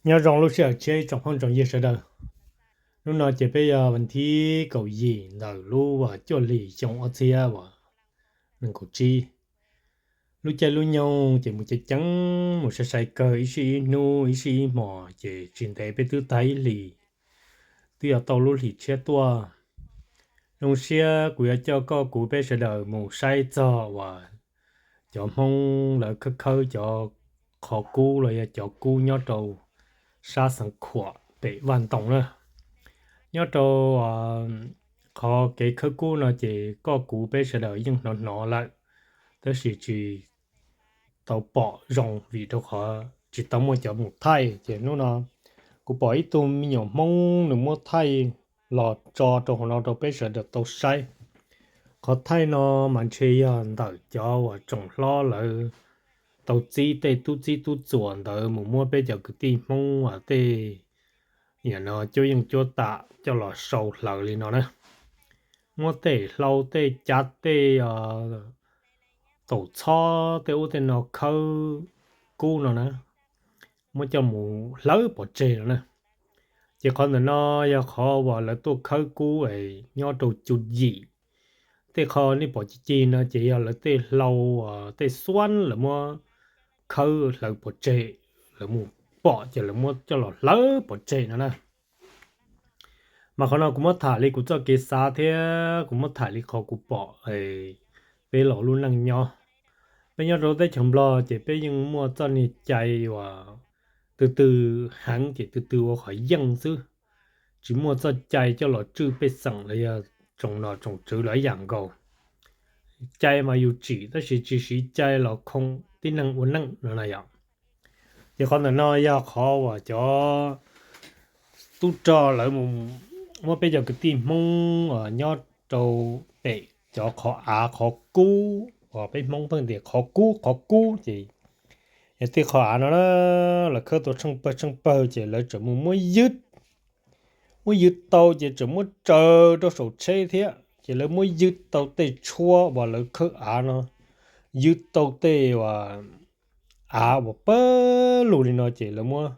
Nyob zoo lub sij hawm tshiab ib tsoom phooj tsoom ywg sawv daws. Hnub no ces peb yog vas thib kaum yim ntawm lub cuaj hlis xyoo ob txhiab nees nkaum tsib. Lub caij lub nyoog ces mus ceev ceev, mus sai sai kawg, ib sij ib hnub ib sij ib hmos ces tsis ntev peb twb tag ib hlis, twb yuav tau lub hlis tshiab tuaj. Zoo siab kuv yuav coj koj kuv peb sawv daws mus saib txog uas cov Hmoob lawv khawb khawb cov qhov kub los yog cov kub nyob rau sab Xeev Khuam pem Vaj Ntoo na. Nyob rau qhov kev khawb kub no ces koj kuv peb sawv daws yeej hnov hnov lawm, tab sis tsis tau pom zoo vim rau qhov tsis tau muaj cov mus thaij. Ces hnub no kuv pom ib tug me nyuam Hmoob nws muab thaij los tso rau hauv no rau peb sawv daws tau saib. Qhov thaij no mas ntshe yog ntawm cov uas tsoom hlob lawv tau txib tej tub txib tub txuas ntawd mus muab peb cov kwv tij Hmoob uas tej, yam no cuab yeej cuab tam coj los sau hlawv li no na. Muab tej hlau tej cav tej taum txhob tej ub tej no khawb kub no na, muab coj mus hlawv pov tseg no na. Ces qhov ntawm no yog qhov uas lawv tuaj khawb kub es nyob rau cu yim. Tej qho nej pom ci ci no ces yog lawv tej hlau, tej xuab lawv muab khawb hlawv pov tseg, lawv mus pom ces lawv muab coj los hlawv pov tseg no na. Mas qhov no kuv muab tham li kuv txoj kev xav thiab kuv muab tham li qhov kuv pom peb los lub neej nyob. Peb nyob rau teb chaws Nplog ces peb yeej muaj txoj niag cai uas tw tw heev ces tw tw ua qhov yeej xwb, tsis muaj txoj cai coj los tswj pej xeem los yog tsoom nom tsoom tswv los ib yam nkaus. Cai mas yus tsim tab sis tsis siv cai los khoo tib neeg ua neej no na yom. Ces qhov ntawm no yog qhov uas cov tub rog lawv mus muab peb cov kwv tij Hmoob nyob rau pem cov qhov av qhov kub uas peb Hmoob pheej tias qhov kub qhov kub ces yog tej qhov av no na, lawv khawb tau tsheej pawg tsheej pawg ces lawv tseem mus muab ywg, muab ywg tau ces tseem muab tsaws rau saum tsheb thiab ces lawv muab ywg tau tej tshuab uas lawv khawb av no, ywg tau tej uas av uas pawg lug li no ces lawv muab,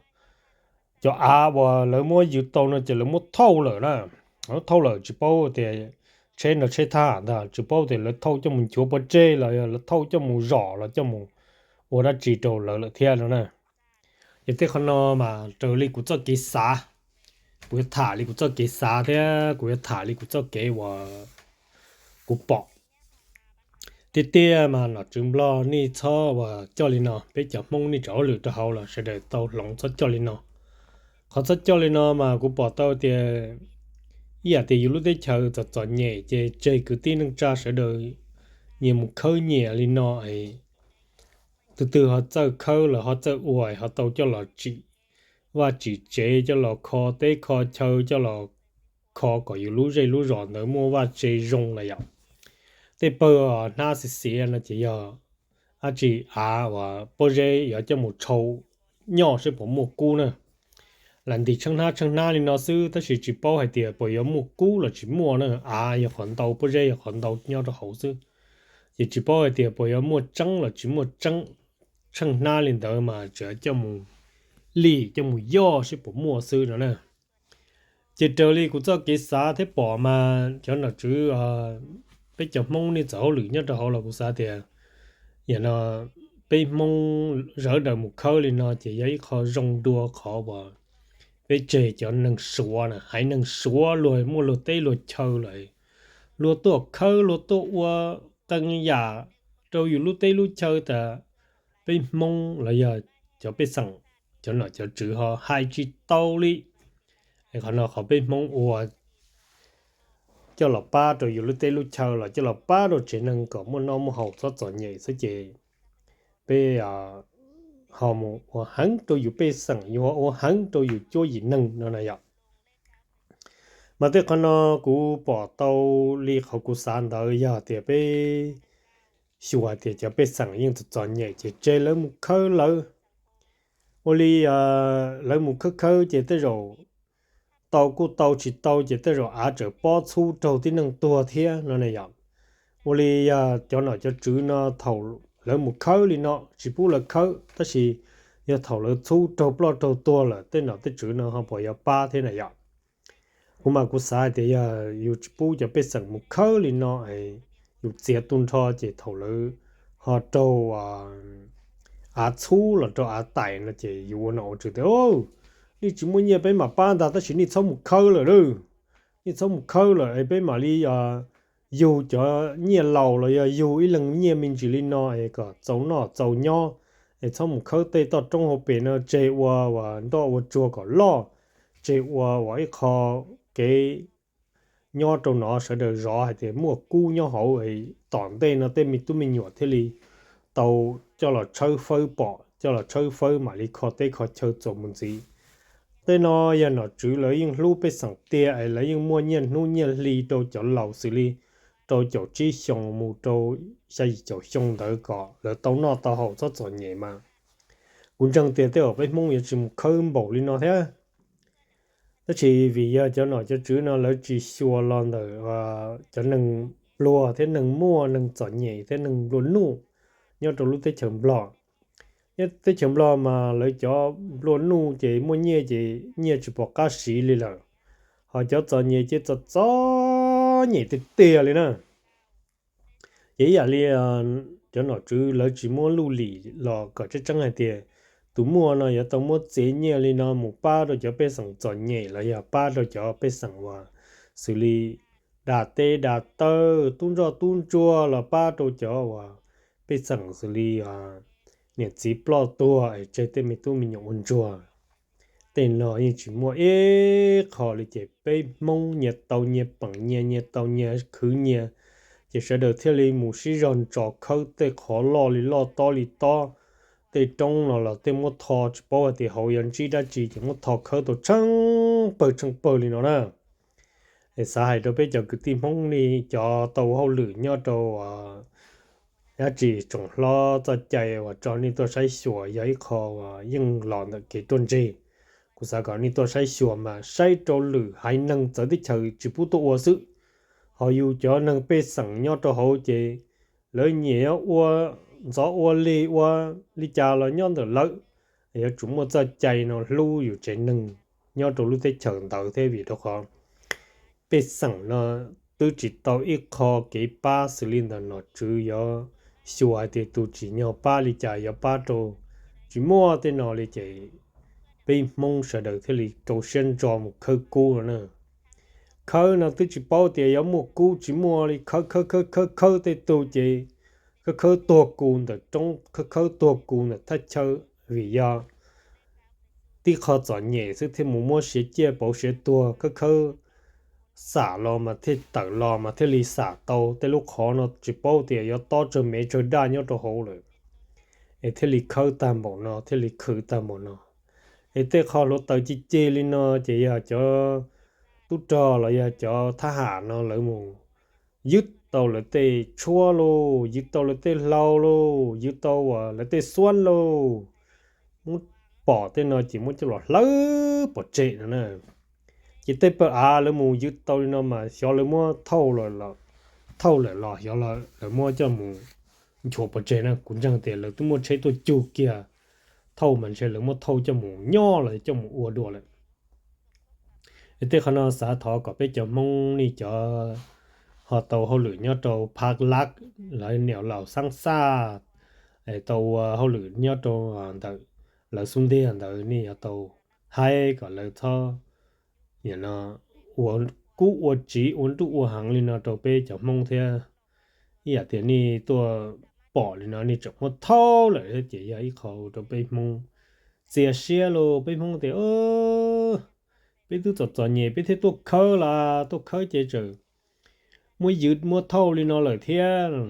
cov av uas lawv muab ywg tau no ces lawv muab thauj lawm na. Lawv thauj lawm tsis paub tias tsheb no tsheb thab ham ntag, tsis paub tias lawv thauj coj mus nchuav pov tseg los yog lawv thauj coj mus zom los coj mus ua dab tsi rau lawv lawm thiab no na. Ces tej qhov no mas raws li kuv txoj kev xav, kuv yuav tham li kuv txoj kev xav thiab kuv yuav tham li kuv txoj kev uas kuv pom. Tiag tiag mas nom tswv Nplog nej txhob uas coj li no, peb cov Hmoob nej tso hauj lwm rau hauv los sawv daws tau hloov txhob coj li no. Qhov txhob coj li no mas kuv pom tau tias ib yam tias yus lub teb chaws txom txom nyem ces tseg kwv tij neej tsa sawv daws nyias mus khawb nyias li no es tus twg ho txawj khawb los ho txawj ua ho tau coj los tsim vaj tsim tsev, coj los kho teb kho chaw, coj los kho kom yus lub zej lub zos ntawd muaj vaj tse zoo lawm yom. Tej pawg hnab xiav xiav no ces yog dab tsi, av uas pob zeb yuav coj mus tshau nyoj seb puas muaj kub na. Lam ntim tsheej hnab tsheej hnab li no xwb tab sis tsis paub hais tias puas yuav muaj kub los tsis muaj na, av yog qhov ntau pob zeb yog qhov ntau nyob rau hauv xwb. Ces tsis paub hais tias puas yuav muaj tseeb los tsis muaj tseeb, tsheej hnab li ntawd mas tseem coj mus lim coj mus yoj seb puas muaj xwb no na. Ces raws li kuv txoj kev xav thiab pom mas cov nom tswv, peb cov Hmoob nej txawm hauj lwm nyob rau hauv los kuv xav tias yam no peb Hmoob sawv daws mus khawb li no ces yog ib qho zoo dua qhov uas peb tseg cov neeg Suav na, haiv neeg Suav luag muaj luag teb luag chaw lawm, luag tuaj khawb luag tuaj ua qee yam rau yus lub teb lub chaw tas peb Hmoob los yog cov pej xeem, cov nom cov tswv ho hais tsis tau li. Qhov no qhov peb Hmoob ua coj los pab rau yus lub teb lub chaw los coj los pab rau tsev neeg kom muaj noj muaj haus txhob txom nyem xwb ces peb ho mus ua heev rau yus pej xeem, yus ho ua heev rau yus cuab yim neeg no na yom. Mas tej qhov no kuv pom tau li qhov kuv xav ntawd yog tias peb xyuas tias cov pej xeem yeej txom txom nyem ces tseg lawv mus khawb lawv. Ua li lawv mus khawb khawb ces tej zaum tau kuj tau, tsis tau ces tej zaum av tseem pob txhub raug tib neeg tuag thiab no na yom. Ua li yog cov nom cov tswv no thaum lawv mus khawb li no tsis pub lawv khawb tab sis Yog thaum lawv txhub raug ploj raug tuag lawm tej nom tej tswv no ho puas yuav pab thiab na yom? Kuv mas kuv xav hais tias yog yus tsis pub cov pej xeem mus khawb li no, yus txiav tu nrho ces thaum lawv ho raug av txhub los rau av tais no ces yus ua nom ua tswv tias, nej tsis muaj nyiaj peb mam pab ntag, tab sis nej txhob mus khawb lawm lauj. Nej txhob mus khawb lawm es peb mam li yug cov nyiaj laus los yog yug ib leeg nyiaj me ntsis li no es kom txaus noj txaus nyob, es txhob mus khawb tej toj roob hauv pes no, tseg ua ua ntoj ua tsuag kom loj, tseg ua ua ib qho kev nyob rau no sawv daws zov hais tias muaj kub nyob hauv, tom ntej no tej me tub me nyuam thiaj li tau coj los tshawb fawb pom, coj los tshawb fawb mam li kho teb kho chaw txuas mus ntxiv. Tej no yog nom tswv lawv yeej hlub pej xeem tiag es lawv yeej muaj nyiaj hnub nyiaj hli rau cov laus xws li rau caum tsib xyoos mus rau xya yim caum xyoo ntawd kom lawv tau noj tau haus txhob txom nyem mas kuv ntseeg tias tej zaum peb Hmoob yuav tsis mus khawb npaum li no thiab. Tab sis vim yog cov nom cov tswv no lawv tsis xyuas los ntawm cov neeg pluag thiab neeg muaj neeg txom nyem thiab neeg nplua nuj nyob rau lub teb chaws Nplog. Nyob teb chaws Nplog mas lawv cov nplua nuj ces muaj nyiaj ces nyiaj tsis pom qab siv li lawm, ho cov txom nyem ces txom txom nyem tiag tiag li na. Ces ib yam li cov nom tswv lawv tsis muab luj lim los kom tseeb tseeb hais tias tus muaj no yuav tau muab txiav nyiaj li no mus pab rau cov pej xeem txom nyem los yog pab rau cov pej xeem uas xws li da teb da taw, tub ntsoj tub ntsuag los pab rau cov uas pej xeem xws li niam txiv ploj tuag es tseg tej me tub me nyuam ua ntsuag. Tej no yeej tsis muaj ib qho li ces peb Hmoob nyias tau nyias peem nyias, nyias tau nyias khwv nyias, ces sawv daws thiaj li mus sib zog ntso khawb tej qhov loj li loj tob li tob. Tej roob no los tej muab tho tsis paub hais tias hauv yuav ntsib dab tsi ces muab tho khawb tau tsheej pawg tsheej pawg li no na. Es xav hais rau peb cov kwv tij Hmoob li cov tau hauj lwm nyob rau dab tsi tsoom hlob txoj cai uas tso nej tuaj saib xyuas yog ib qho uas yeej los ntawm kev ruaj ntseg. Kuv xav kom nej tuaj saib xyuas mas saib rau lwm haiv neeg txawv teb chaws tsis pub tuaj ua xwb, ho yus cov neeg pej xeem nyob rau hauv ces lawv nyiam ua ntxov ua lig ua li cas los nyob ntawm lawv. Yuav tsum muaj txoj cai no hlub yus tsev neeg nyob rau lub teb chaws ntawd thiab vim rau qhov pej xeem no twb tsis tau ib qho kev pab xws li ntawm nom tswv yuav xyuas hais tias tus tsim nyog pab li cas yuav pab rau, tsis muaj tej no li ces peb Hmoob sawv daws thiaj li rau siab ntso mus khawb kub no na. Khawb no twb tsis paub tias yuav muaj kub tsis muaj li, khawb khawb khawb khawb khawb tej tug ces khawb khawb tuag kus ntawm roob, khawb khawb tuag kus ntawm thaj chaw, vim yog tib qho txom nyem xwb thiaj mus muab siav ciaj pauv siav tuag, khawb khawb xam los mas thiaj tawm los mas thiaj li xam tau tej lub qhov no tsis paub tias yuav tob tsawg mev tsawg daj nyob rau hauv lawm, es thiaj li khawb tag npaum no thiaj li khwv tag npaum no. Es tej qho hluav taws cig ceg li no ces yog cov tub rog los yog cov thab ham no lawv mus ywg tau lawv tej tshuab lauj, ywg tau lawv tej hlau lauj, ywg tau uas lawv tej xuab lauj, muab pom tej no ces muab coj los hlawv pov tseg no na. Ces tej pawg av lawv mus ywg tau li no mas xyov lawv muab thauj lawm los xyov lawv muab coj mus nchuav pov tseg na. Kuv ntseeg tias lawv twb muab tsheb tuaj cug kiag thauj mas ntshe lawv muab thauj coj mus nyob los coj mus ua dua lawm. Es tej qhov no xav thov kom peb cov Hmoob nej cov ho tau hauj lwm nyob rau Phaj Laj, lawv niam laus Xab Xaj, tau ua hauj lwm nyob rau ntawm lawv xub ntiag ntawd nej yuav tau hais kom lawv txhob ua kub ua tsiv ua nruj ua heev li no rau peb cov Hmoob thiab. Ib yam tias nej tuaj pom li no nej tseem muab thauj lawm thiab ces yog ib qho rau peb Hmoob txias siab lauj. Peb Hmoob tias peb twb txom txom nyem peb thiaj tuaj khawb las, tuaj khawb ces tseem muab ywg muab thauj li no lawm thiab no.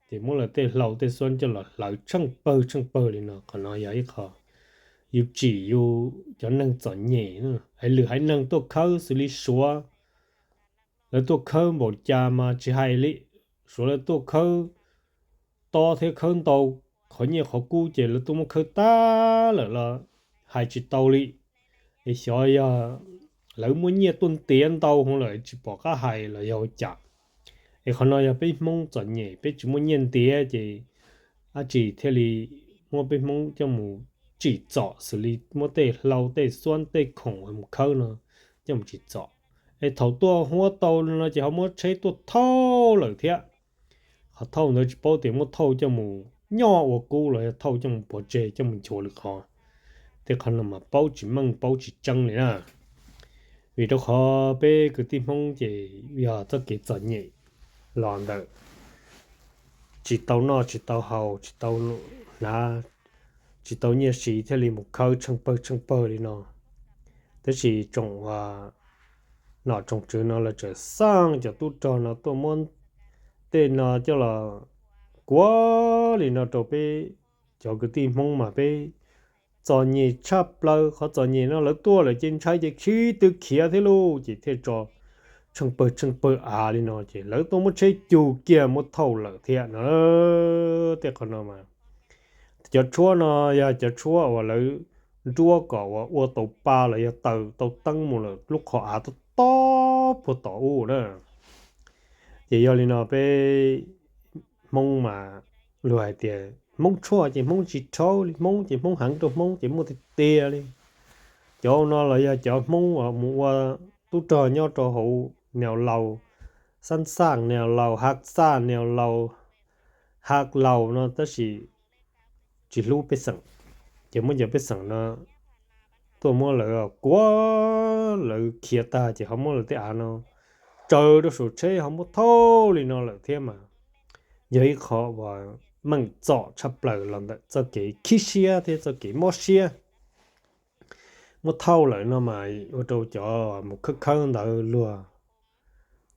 Ces muab lawv tej hlau tej xuab coj los hlawv tsheej pawg tsheej pawg li no. Qhov no yog ib qho yus tsim yus cov neeg txom nyem. Hais lwm haiv neeg tuaj khawb xws li Suav, lawv tuaj khawb npaum cas mas tsis hais li. Suav lawv tuaj khawb tob thiab khawb ntau qhov nyiaj qhov kub ces lawv tuaj muab khawb tag lawm los hais tsis tau li. Es xyov yog lawv muaj nyiaj tuaj ntiav ntau heev lawm tsis pom qab hais los yog ua cas. Es qhov no yog peb Hmoob txom nyem peb tsis muaj nyiaj ntiav ces dab tsi thiaj li muab peb Hmoob coj mus tsim txom xws li muab tej hlau tej xuab tej khoom mus khawb no coj mus tsim txom. Es thaum tuaj huab tau no ces ho muab tsheb tuaj thauj lawm thiab. Qhov thauj ntawd tsis paub tias muab thauj coj mus nyob ua kub los yog thauj coj mus pov tseg coj mus nchuav lwm qhov. Tej qhov no mas paub tsis meej paub tsis tseeb li na. Vim rau qhov peb kwv tij Hmoob ces yog txoj kev txom nyem los ntawm tsis tau noj tsis tau haus tsis tau hnav, tsis tau nyiaj siv thiaj li mus khawb tsheej pawg tsheej pawg li no. Tab sis tsoom nom tsoom tswv no lawv tseem xaj cov tub rog no tuaj muab tej no coj los kuav li no rau peb cov kwv tij Hmoob mas peb txom nyem tshaj plaws. Qhov txom nyem no lawv tuaj lawm ces ntshai ces khib tw khiav thiab lauj, ces thiaj tso tsheej pawg tsheej pawg av li no ces lawv tuaj muab tsheb cug kiag muab thauj lawm thiab no. Tej qhov no mas cov tshuab no yog cov tshuab uas lawv nruab kom uas ua tau pa los yog taws tau teeb mus lawm lub qhov av tob tob puag tom ub na. Ces yog li no peb Hmoob mas luag hais tias Hmoob tshuaj ces Hmoob tsis rhaub li, Hmoob ces Hmoob heev rau Hmoob ces muaj tiag tiag li. Cov no los yog cov Hmoob uas mus ua tub rog nyob rau hauv Neo Laus, Xab Xaj Neo Laus, Hav Xaj Neo Laus, Hav Laus no tab sis tsis hlub pej xeem, ces muab cov pej xeem no tuaj muab lawv kuav lawv khiav tag ces ho muab lawv tej av no tsaws rau saum tsheb ho muab thauj li no lawm thiab mas yog ib qho uas meej txom tshaj plaws los ntawm txoj kev khib siab thiab txoj kev mob siab. Muab thauj lawm no mas ua rau cov mus khawb khawb ntawd luag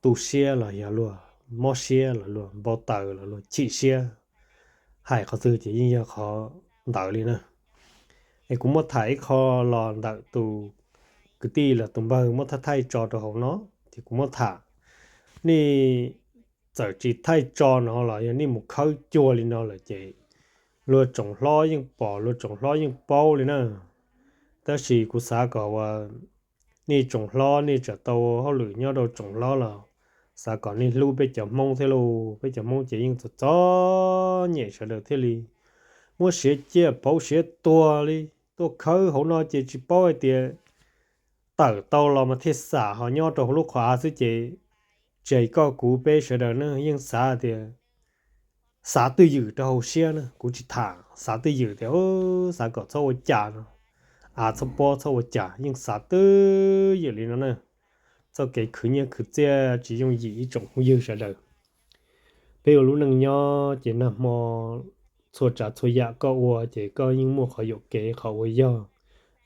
tu siab los yog luag mob siab los luag npau taws los luag chim siab, hais qhov twg ces yeej yog qhov ntawd li na. Es kuv muab tham ib qho los ntawm tus kwv tij los tus npawg muab thaij thaij tso rau hauv no, ces kuv muab tham, nej txawm tsis thaij tso no los yog nej mus khawb cuag li no lawm ces luag tsoom hlob yeej pom luag tsoom hlob yeej paub li na. Tab sis kuv xav kom uas nej tsoom hlob nej tseem tau hauj lwm nyob rau tsoom hlob los xav kom nej hlub peb cov Hmoob thiab lauj. Peb cov Hmoob ces yeej txom txom nyem sawv daws thiaj li muab siav ciaj pauv siav tuag li tuaj khawb hauv no ces tsis paub hais tias tawm tau los mas thiaj xam ho nyob rau hauv lub qhov av xwb ces tseg koj kuv peb sawv daws ne yeej xav tias xav twj ywm rau hauv siab na, kuv tsis tham xav twj ywm tias xav kom txhob ua cas no, av txhob pob txhob ua cas, yeej xav twj ywm li no na. Txoj kev khwv nyiaj khwv txiaj tsis yooj yim ib tsoom phooj ywg sawv daws. Peb ua lub neej nyob ces nag hmo txhua tsav txhua yam koj ua ces koj yeej muaj qhov yuam kev qhov ua yog,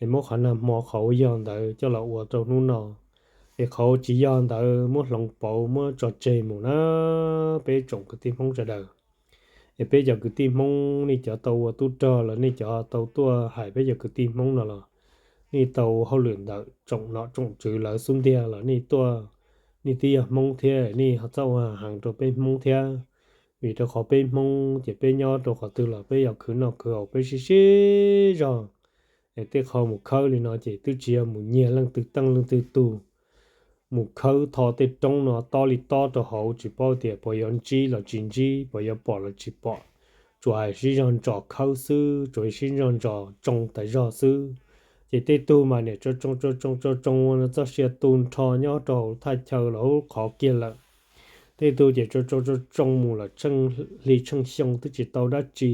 es muab qhov nag hmo qhov ua yog ntawd coj los ua rau hnub no, es qhov tsis yog ntawd muab hloov pauv muab tso tseg mus na. Peb tsoom kwv tij Hmoob sawv daws, es peb cov kwv tij Hmoob nej cov tau ua tub rog los nej cov tau tuaj hais peb cov kwv tij Hmoob no los nej tau hauj lwm ntawm tsoom nom tsoom tswv lawv xub ntiag los nej tuaj, nej twb yog Hmoob thiab nej ho txhob ua heev rau peb Hmoob thiab. Vim rau qhov peb Hmoob ces peb nyob rau qhov twg los peb yog khwv noj khwv haus peb sib sib zog. Es tej qho mus khawb li no ces twb tsis yog mus nyiag leej twg teej leej twg tug, mus khawb tho tej roob no tob li tob rau hauv tsis paub tias puas yuav ntsib los tsis ntsib, puas yuav pom los tsis pom. Tsuas hais sib zog ntsos khawb xwb, tsuas sib zog ntsos tsoo tas zog xwb. Ces tej tug mas niam tsoo tsoo tsoo tsoo tsoo ua no txoj sia tu nrho nyob rau hauv thaj chaw los hauv qhov kiag lawm. Tej tug ces tsoo tsoo tsoo tsoo mus lawm tsheej hli tsheej xyoo twb tsis tau dab tsi.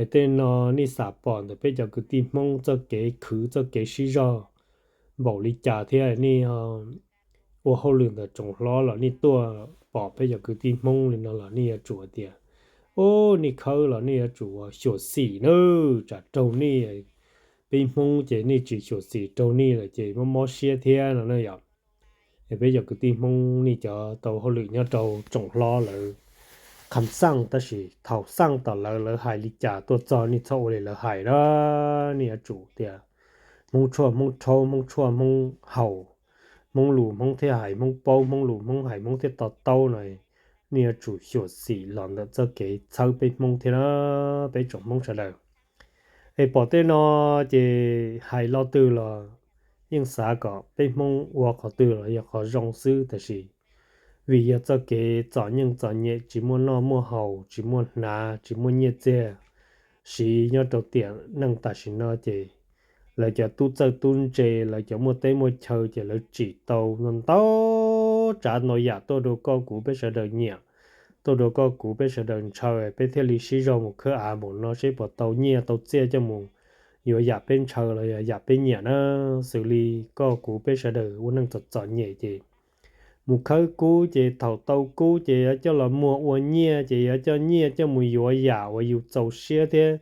Es tej no nej xam pom ntawm peb cov kwv tij Hmoob txoj kev khwv txoj kev sib zog npaum li cas thiab nej ua hauj lwm ntawm tsoom hlob los nej tuaj pom peb cov kwv tij Hmoob li no los nej yuav tsum tias, u, nej khawb los nej yuav tsum ua xyuam xim na, tsam raug nej, peb Hmoob ces nej tsis xyuam xim raug nej lawm ces mob mob siab thiab no na yom. Es peb cov kwv tij Hmoob nej cov tau hauj lwm nyob rau tsoom hlob lawv kham xaj tab sis thaum xaj tom lawv lawv hais li cas tuaj txog nej txhob ua li lawv hais na. Nej yuav tsum tias Hmoob tshuaj Hmoob rhaub, Hmoob tshuaj Hmoob haus, Hmoob lus Hmoob thiaj hais Hmoob paub, Hmoob lus Hmoob hais Hmoob thiaj to taub no. Nej yuav tsum xyuam xim los ntawm txoj kev txhawb peb Hmoob thiab na, peb tsoom Hmoob sawv daws. Es pom tej no ces hais lo twg los yeej xav kom peb Hmoob ua qhov twg los yog qhov zoo xwb tab sis vim yog txoj kev txom nyem txom nyem tsis muaj noj muaj haus tsis muaj hnav tsis muaj nyiaj txiag, siv nyob rau tiam neej tam sim no ces lawv cov tub txawj tub ntse, lawv cov muaj teb muaj chaw ces lawv tsim tau ntau tsav ntau yam tuaj rau koj kuv peb sawv daws nyiam, tuaj rau koj kuv peb sawv daws ntshaw, peb thiaj li sib zog mus khawb av npaum no seb puas tau nyiaj tau txiaj coj mus yuav yam peb ntshaw los yog yam peb nyiam na. Xws li koj kuv peb sawv daws ua neej txom txom nyem ces mus khawb kub ces thaum tau kub ces yuav coj los muag ua nyiaj ces yuav coj nyiaj coj mus yuav yam uas yus txaus siab thiab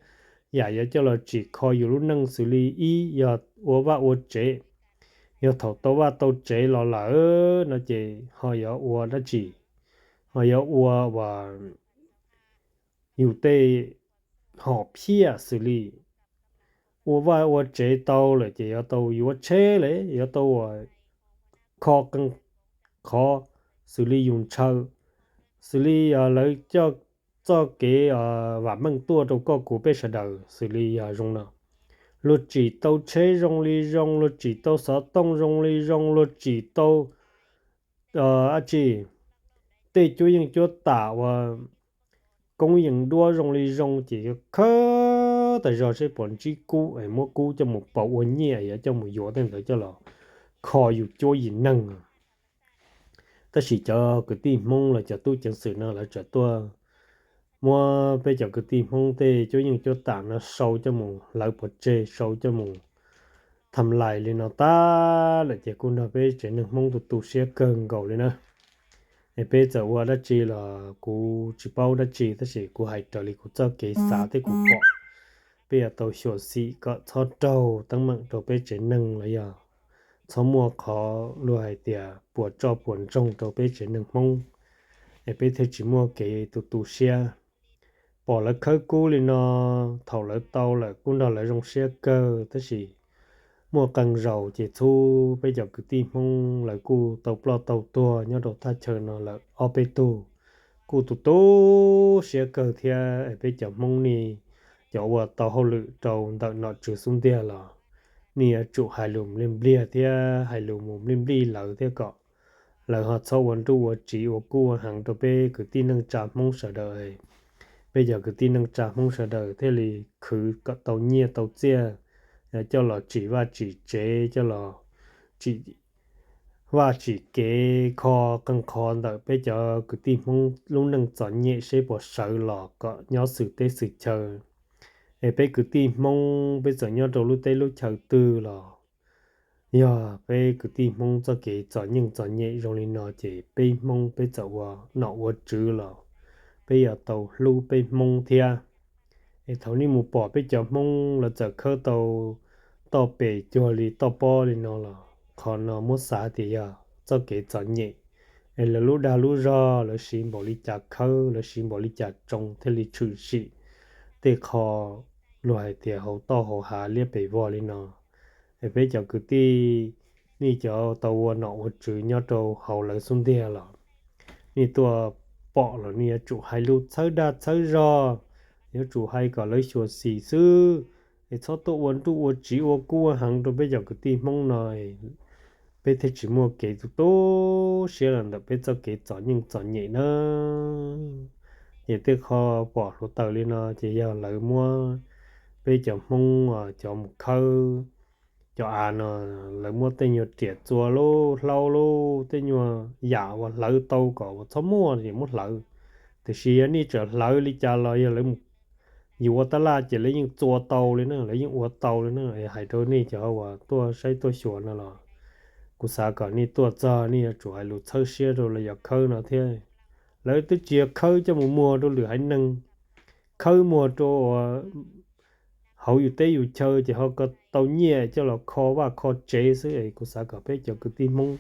yam yuav coj los tsim kho yus lub neej, xws li ib yog ua vaj ua tsev. Yog thaum tau vaj tau tsev los lawm no ces ho yuav ua dab tsi? Ho yuav ua uas yus tej hom phiaj, xws li ua vaj ua tsev tau lawm ces yuav tau yuav tsheb lawm, yuav tau uas kho qee qhov, xws li yus ntshaw, xws li yog lawv coj txoj kev vam meej tuaj rau koj kuv peb sawv daws, xws li yog zoo no, luag tsim tau tsheb zoo li zoo, luag tsim tau xov tooj zoo li zoo, luag tsim tau dab tsi, tej cuab yeej cuab tam uas koob yees duab zoo li zoo ces yuav khawb tas zog seb puas ntsib kub es muab kub coj mus pauv ua nyiaj yuav coj mus yuav tej ntawd coj los kho yus cuab yim neeg. Tab sis cov kwv tij Hmoob los cov tub ceev xwm no lawv tseem tuaj muab peb cov kwv tij Hmoob tej cuab yeej cuab tam no sau coj mus hlawv pov tseg, sau coj mus tham lais li no tag lawm ces kuj nrog peb tsev neeg Hmoob tu tu siab kawg nkaus li na. Es peb txawm ua dab tsi los kuv tsis paub dab tsi tab sis kuv hais raws li kuv txoj kev xav thiab kuv pom, peb yuav tau xyuam xim kom txhob raug teeb meem rau peb tsev neeg los yog txhob muaj qhov luag hais tias puas tsoj puas ntsoog rau peb tsev neeg Hmoob, es peb thiaj tsis muaj kev tu tu siab. Pom lawv khawb kub li no, thaum lawv tau lawm kuj nrog lawv zoo siab kawg tab sis muaj qee zaus ces txhub peb cov kwv tij Hmoob lawv kuj tau ploj tau tuag nyob rau thaj chaw no lawm ob peb tug, kuj tu tu siab kawg thiab. Es peb cov Hmoob ne, cov ua tau hauj lwm rau ntawm nom tswv xub ntiag los nej yuav tsum hais lus nplij npliag thiab hais lus mus nplij nplij lawv thiab kom lawv ho txhob ua nruj ua tsiv ua kub ua heev rau peb kwv tij neej tsa Hmoob sawv daws. Peb cov kwv tij neej tsa Hmoob sawv daws thiaj li khwv kom tau nyiaj tau txiaj, coj los tsim vaj tsim tsev, coj los tsim vaj tsim kev kho qee qhov ntawm peb cov kwv tij Hmoob lub neej txom nyem seb puas sawv los kom nyob xws teb xws chaw. Es peb kwv tij Hmoob peb txawm nyob rau lub teb lub chaw twg los yog peb kwv tij Hmoob txoj kev txom nyeej txom nyem zoo li no ces peb Hmoob peb txawm ua nom ua tswv los peb yuav tau hlub peb Hmoob thiab. Es thaum nej mus pom peb cov Hmoob lawv txawm khawb tau toj pes cuag li toj pob li no los qhov no muab xav tias yog txoj kev txom nyem. Es lawv lub dag lub zog lawv siv npaum li cas khawb, lawv siv npaum li cas tsoo thiaj li tshwm sim tej qho luag hais tias hauv toj hauv hav liab pes vog li no. Es peb cov kwv tij, nej cov tau ua nom ua tswv nyob rau hauv lawv xub ntiag los nej tuaj pom los nej yuav tsum hais lus txhawb dag txhawb zog, yuav tsum hais kom lawv xyuam xim xwb, es txhob tuaj ua nruj ua tsiv ua kub ua heev rau peb cov kwv tij Hmoob no, peb thiaj tsis muaj kev tu tu siab los ntawm peb txoj kev txom nyeej txom nyem na. Ces tej qho pom hluav taws li no ces yog lawv muab peb cov Hmoob cov mus khawb cov av no, lawv muab tej nyuag riam txua lub hlaub lub tej nyuag yam uas hlawv tau kom uas txhob muaj ces muab hlawv. Tiam sis yog nej tseem hlawv li cas los yog lawv mus yuav tab laj ces lawv yeej txua tau li na, lawv yeej ua tau li na. Hais rau nej cov uas tuaj saib tuaj xyuas no los kuv xav kom nej tuaj txog nej yuav tsum hais lus txhawb siab rau lawv cov khawb no thiab. Lawv twb tsis yog khawb coj mus muag rau lwm haiv neeg, khawb muag rau uas hauv yus teb yus chaw ces ho tau nyiaj coj los kho vaj kho tsev xwb. Es kuv xav kom peb cov kwv tij Hmoob,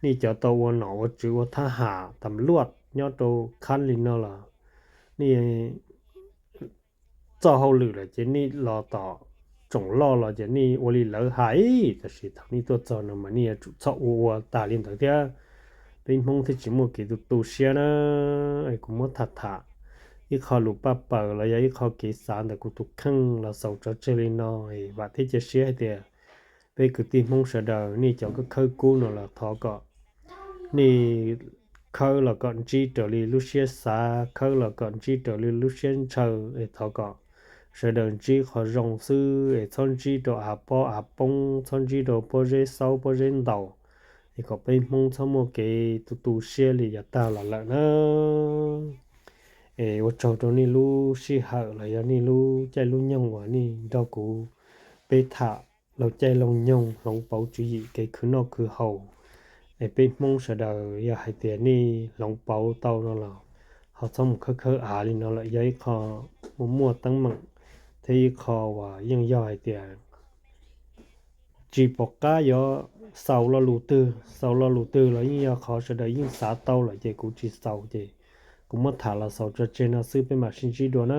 nej cov tau ua nom ua tswv ua thab ham tam luaj nyob rau khab li no los nej txoj hauj lwm lawm ces nej los tom tsoom loj los ces nej ua li lawv hais, tab sis thaum nej tuaj txog no mas nej yuav tsum txhob ua ua tas li ntawd thiab, peb Hmoob thiaj tsis muaj kev tu tu siab na. Es kuv muab tham tham ib qho lus paj paws los yog ib qho kev xav ntawm kuv tus kheej los xaus tso tseg li no. Vam thiab cia siab hais tias peb kwv tij Hmoob sawv daws nej cov khawb kub no los thov kom nej khawb los kom ntsib raws li lub siab xav, khawb los kom ntsib raws li lub siab ntshaw. Es thov kom sawv daws ntsib qhov zoo xwb es txhob ntsib rau av pob av poob, txhob ntsib rau pob zeb xaub pob zeb ntaus, es kom peb Hmoob txhob muaj kev tu tu siab li yav tag los lawm na. Es ua tsaug rau nej lub sij hawm los yog nej lub caij lub nyoog uas nej nrog kuv peb tham laug caij laug nyoog hloov pauv tswv yim kev khwv noj khwv haus. Es peb Hmoob sawv daws yog hais tias nej hloov pauv tau no los ho txhob mus khawb khawb av li no lawm, yog ib qho muaj muaj teeb meem thiab ib qho uas yeej yog hais tias tsis pom qab yuav xaus lo lus twg, xaus lo lus twg los yeej yog qhov sawv daws yeej xav tau lawm ces kuv tsis xaus ces kuv muab tham los xaus tso tseg no xwb, peb mam sib ntsib dua na.